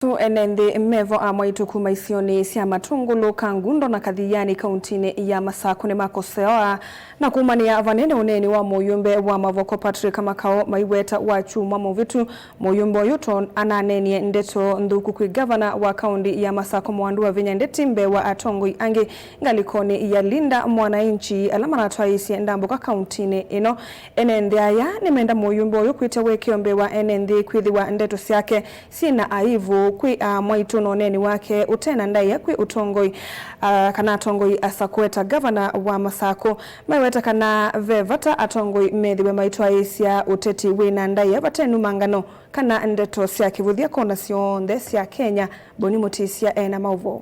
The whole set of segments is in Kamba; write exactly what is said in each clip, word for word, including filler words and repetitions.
Tu ene nthĩ mevo a mwaitũ kuma isionĩ sya Matũngũlũ, Kangundo na Kathiani kauntinĩ ya Masakũ nĩmakosewa na kumanĩa vanene ũneeni wa mũyũmbe wa Mavoko Patrick Makau maiweta wakyumwa mũvĩtu. Mũyũmbe ũyũ to ananeenie ndeto nthũku kwĩ ngavana wa kaunti ya Masakũ Mwandũ Wavinya Ndeti mbee wa atongoi angĩ ngalĩkonĩ ya Linda Mwananchi ala maratwaĩĩsye ndambũka kauntinĩ ĩno. Ene nthĩ aya nĩmenda mũyũmbe ũyũ kwĩtya wĩkĩo mbee wa ene nthĩ kwĩthĩwa ndeto syake syĩna aivu kwĩ a mwaitũ na ũneeni wake ũte na ndaĩa kwĩ ũtongoi, a, kana atongoi asa kũweta ngavana wa Masakũ. Maiweta kana ve vata atongoi methĩwe maitwaĩĩsya ũteti wĩna ndaĩa vate numangano kana ndeto sya kĩvũthya kona syonthe sya Kenya. Boni Mũtĩsya ena maũvoo.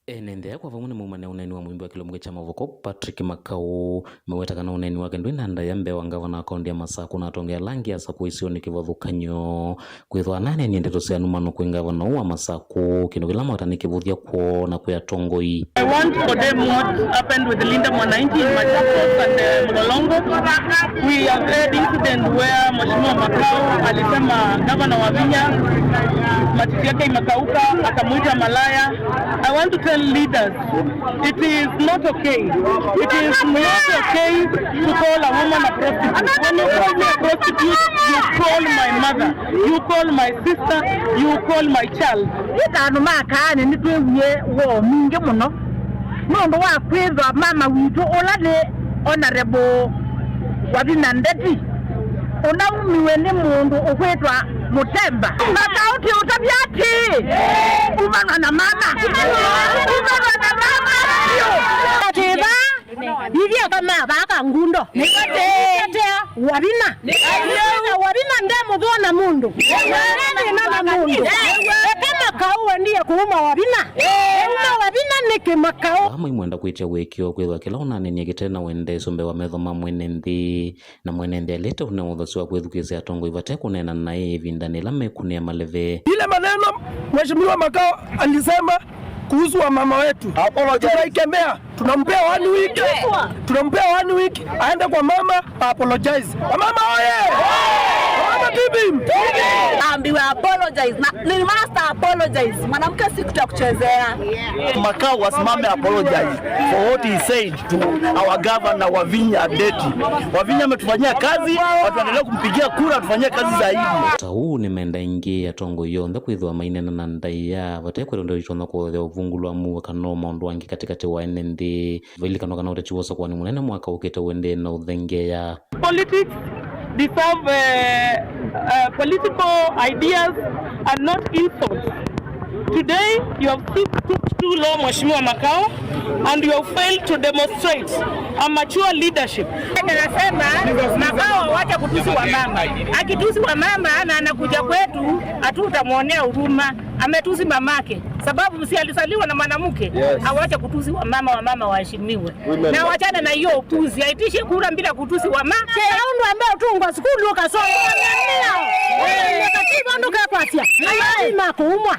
Ene nthĩ aya kwa vamwe nĩmaumanĩa ũneeni wa mũimbi wa kĩlungu kya Mavoko Patrick Makau, meweta kana ũneeni wake ndwĩ na ndaĩa mbee wa ngavana wa kaunti ya Masakũ na atongoi ala angĩ asa kũĩsĩwa nĩ kĩvathũkany'o. Kwĩthwa ananeenie ndeto sya numano kwĩ ngavana ũũ wa Masakũ, kĩndũ kĩla maweta nĩ kĩvũthya kwoo na kwĩ atongoi. I want to condemn what happened with Linda Mwananchi in Machakos and, uh, Mlolongo. We have heard incident where Mheshimiwa Makau alisema Governor Wavinya matiti yake imekauka, akamuita malaya. I want to tell leaders, it is not okay. It is not okay to call a woman a prostitute. When you call me a prostitute, you call my mother. You call my sister, you call my child. Ĩtano ma kaanĩ nĩtwĩwie woo mwingĩ mũno nũndũ wa kwĩthwa mama witũ ũla nĩ Honorable Wavinya Ndeti ũnaumiwe nĩ mũndũ ũkwĩtwa Mũtemba. Makau ti ũtavya atĩ umanwa na mama, umanwa na mama biũ. Ati vaa Ithyĩ aka ma vaa Kangundo. Nĩtũtetea Wavinya. Nĩtũtetea Wavinya nde mũthũa na mũndũ. Nde thĩna na mũndũ. Eka Makau wendie kũuma Wavinya. Euma Wavinya nĩkĩ Makau? Vaa maimwenda kwĩtya wĩkĩo kwĩthwa kĩla ũnanenie kĩte na wendeesyo mbee wa metho ma mwene nthĩ. Na mwene nthĩ alĩte ũnewa ũthasyo wa kwĩthukĩĩsya atongoi vate kũneena naĩ ĩvindanĩ ĩla mekũnĩa maleve. Ile maneno Mheshimiwa Makau alisema kuhusu wamama wetu, tunaikemea. Tunampea one week. Tunampea one week aende kwa mama a apologize. Wamama oye! Wamama tibim! Ambiwa apologize. Na, ni master apologize. Mwanamke si kitu ya kuchezea. Makau asimame apologize for what he said to our governor Wavinya Ndeti. Wavinya ametufanyia kazi, watu waendelee kumpigia kura, atufanyie kazi zaidi. Ta ũu nĩ menda ingĩ atongoi onthe kwĩthĩwa maineena na ndaĩa vate kwĩtwa ndeto itonya kũthea ũvungũlo wa mũuo kana o maũndũ angĩ katĩkatĩ wa ene nthĩ. Vailikanwa kana ũteti wa ũsakũani mũnene mwaka ũkĩte ũendee na ũthengeea. Politics deserve, uh, uh, political ideas and not insults. Today you have stooped too low, Mheshimiwa Makau, and you have failed to demonstrate a mature leadership. Nasema Makau awache kutusi wamama. Akitusi wamama na anakuja kwetu, hatutamwonea huruma. Ametusi mamake sababu si alizaliwa na mwanamke. Yes. Awache kutusi wamama, wamama waheshimiwe. Women. Na wachane na hiyo upuzi. Aitishe kura bila kutusi wamama. Kaundu ambaye utungwa sukulu ukasoma. Katiba ndo kekwasia. Lazima kuumwa.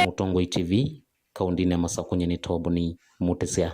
Mũtongoi T V, kaũndĩnĩ ya Masakũ, nyie nĩ Toboni Mũtĩsya.